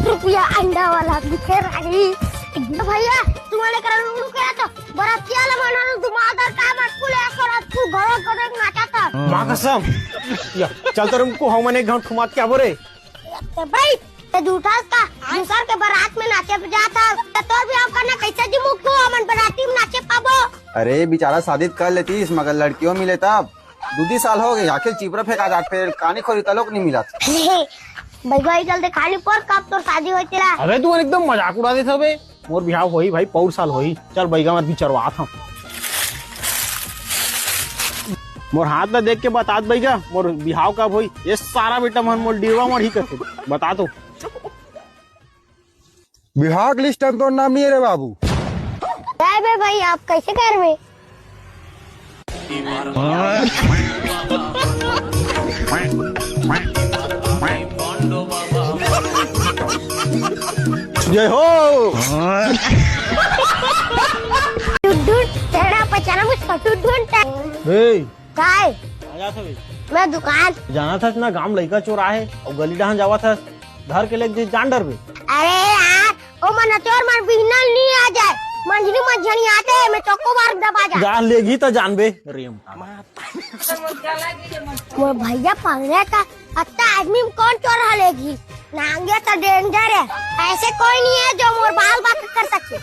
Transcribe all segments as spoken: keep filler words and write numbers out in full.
रुपया अंडा वाला भी खेल रही। भैया, तुम्हारे करा लूडो खेला तो बरातिया ला मना लो, धुमाधर का मत कुल ऐसा रात को घरों घरों नाचा था। माँ कसम। या, चल तो रुको, हम एक घाव ठुमाक क्या बोले? तो भाई, ते दूठा का दूसर के बारात में नाचे जाता, तो तोर भी हम करना कैसे जी मुक्को हमन बाराती में नाचे पाबो? अरे, बेचारा शादी कर लेतीस, मगर लड़कियों मिले तब। दू दी साल हो गए, आखिर चिपरा फेंका जात, फेर कानी खोरी तलोक नहीं मिलत। भाई भाई, जल्दी खाली पर कब तोर शादी होई तेला? अबे, तू एकदम मजाक उड़ा देत हबे। मोर बिहाव होही भाई, पौर साल होही। चल, बैगा मत बिचरवात हम। मोर हाथ ला देख के बतात बैगा, मोर बिहाव कब होही? ये सारा बेटा मन मोर डिरवा मर ही करथे। बता तो। बिहाव के लिस्ट में तोर नाम नहीं है रे बाबू। जाए बे भाई, आप कैसे करबे? जय हो। टुडू, तेरा पहचाना मुझको, टुडू। ए, काय? कहाँ जात हवे? मैं दुकान। जाना था ना, गांव लइका चोर आहे, अउ गली डहान जावा था, धर के लेके जान डरबे। अरे यार, ओ मन चोर मन बिहनल नहीं आ जाए, मंझनी मंझनी आते, मैं चौको बार दबा जा। जा लेगी तो जानबे, रेम। वो भैया पकड़े था, अत्ता आदमी में कौन चोर हलेगी? नांगे तो डेंजर है, ऐसे कोई नहीं है जो मोर बाल बात कर सके।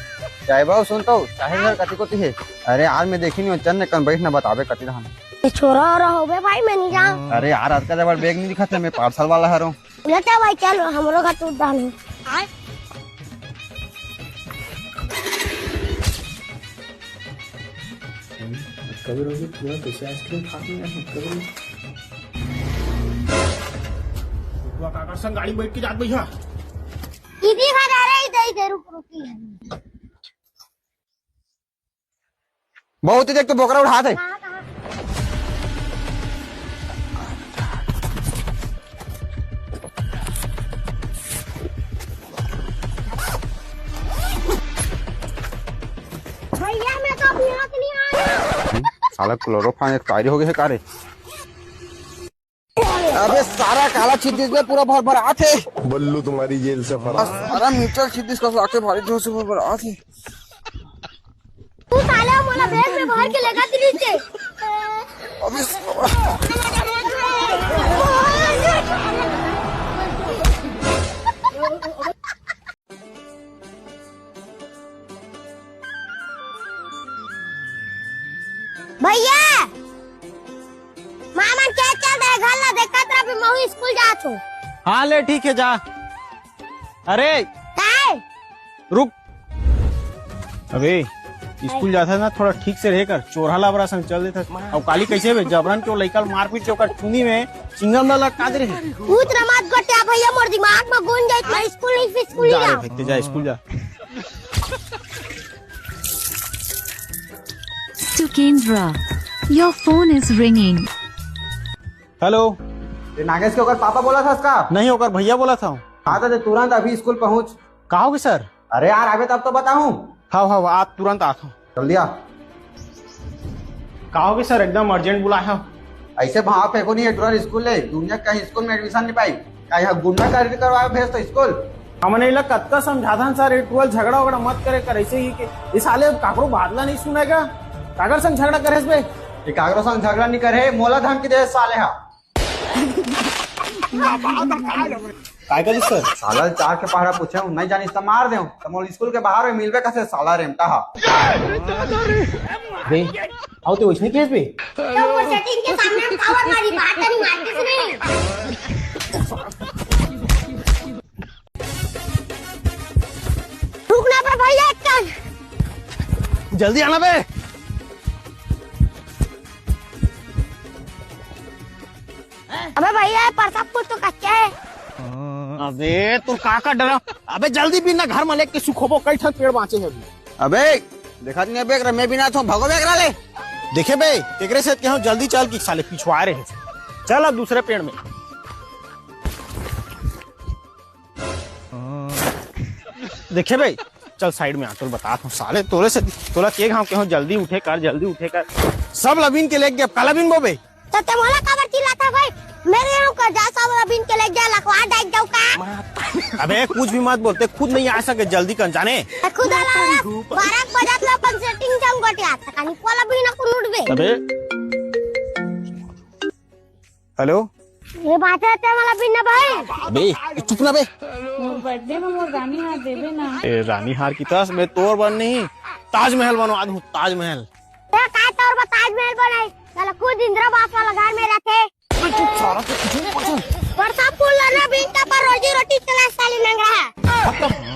जय बाबू, सुन तो, साहिल सर कति कोती है? अरे यार, मैं देखी नहीं हूँ, चल ने कन बैठ ना बताबे कति रहन। ये छोरा और होबे भाई, मैं नहीं जाऊँ। अरे यार, आज का जब बैग नहीं दिखाते, मैं पार्सल वाला हरो। ले चल भाई, चल, हमरो घर टूट डाल। कभी रोज पूरा कैसे आइसक्रीम खाते हैं, कभी। रुकवा काकर संग गाड़ी बैठ के जात भैया। इधर आ रहा है, इधर, इधर, रुक, रुक, इधर। बहुत ही देख तो बोकरा उठात है। भैया, मैं तो अभी यहाँ से नहीं आया। साला क्लोरोफॉर्म एक्सपायरी हो गया है का रे? अबे सारा काला छिद्दिस में पूरा भर भर आत है। बल्लू तुम्हारी जेल से फरार। सारा म्यूचुअल छिद्दिस का आके भारी जोर से भर भर आत है। तू साले मोला बैग में भर के लेगा दिल्ली से। अबे साला। भैया, मामन के चल दे घर ला, देखत रह भी महू स्कूल जात हो। हाँ ले, ठीक है, जा। अरे काय? रुक। अबे स्कूल जाता है ना, थोड़ा ठीक से रहे कर, चोरहा लाबरा संग चल देता। अब काली कैसे बे, जबरन के वो लइका मारपीट के ओकर चुनी में चिंगम ला लटका दे रहे। भूत रमात गोटिया भैया, मोर दिमाग में घुस जाए, मैं स्कूल नहीं, फिर स्कूल जा नहीं रे जाऊँ। भाई, ते जा स्कूल जा। Tukendra, your phone is ringing. Hello. ये नागेश के ओकर पापा बोला था इसका? नहीं, ओकर भैया बोला था। हाँ तो तुरंत अभी स्कूल पहुँच। कहा होगे सर? अरे यार, आबे तब तो बताऊँ। हाँ हाँ, आप तुरंत आ। जल्दी आ। कहा होगे सर, एकदम अर्जेंट बुलाया हो। ऐसे भाव फेंको नहीं है, तुरंत स्कूल ले। दुनिया कहीं स्कूल में एडमिशन नहीं पाई। का यहाँ गुंडागर्दी करवाए भेज तो स्कूल? हमन एला कतका समझाथन सर, ये टुअल झगड़ा वगड़ा मत करे कर, ऐसे ही के ये साले अब काकरो बात ला नहीं सुनेगा। काकर संग झगड़ा करे बे? ये काकरो संग झगड़ा नहीं करे, मोला धमकी दे साले हा। काय कर सर? साला चार के पहाड़ा पूछे हूँ, नहीं जानिस तो मार दे हूँ। तो मोला स्कूल के बाहर में मिलबे कसे साला रेमटा हा। बे, आओ तो वैसने केस बे। तो वो सेटिंग के सामने पावर मारी बात नहीं मारते सुने। रुक ना बे भैया, एक कन। जल्दी आना बे। अबे भैया, ये परसा फूल तो कच्चा है। अबे तू का का डरा? अबे जल्दी भी ना, घर में लेके सुखोबो, कई ठन पेड़ बांचे हैं अभी। अबे देखा नहीं बे, मैं भी ना था, भगो बे एकरा ले। देखे बे, एकरे से कहूँ जल्दी चल कि साले पिछुआ रहे। चल अब दूसरे पेड़ में। देखे बे, चल साइड में आ, तोला बतात हूँ साले, तोरे से तोला के घाव के हो, जल्दी उठे कर, जल्दी उठे कर। सब लबीन के लेके अब काला बिन बोबे। तो ते मोला काबर चिल्लाता भाई? मेरे यहाँ का जा सब रबिन के ले जा लखवा डाल जाऊ का। अबे कुछ भी मत बोलते, खुद नहीं आ सके जल्दी कर जाने। खुद ला बारह बजत ला अपन सेटिंग जम गोटिया तक नहीं कोला भी ना कुन उठबे। अबे हेलो। ये बात है ते वाला बिन्ना भाई। अबे चुप ना बे। मोर बर्थडे में मोर रानी हार देबे ना। ए रानी हार की तस मैं तोर बर नहीं ताजमहल बनवा दूं, ताजमहल। ते काय तोर बर ताजमहल बनाई? साला खुद इंदिरा आवास वाला घर में रहते। परसा फूल ला ना बिनता पर रोजी रोटी चला साली नंगरा।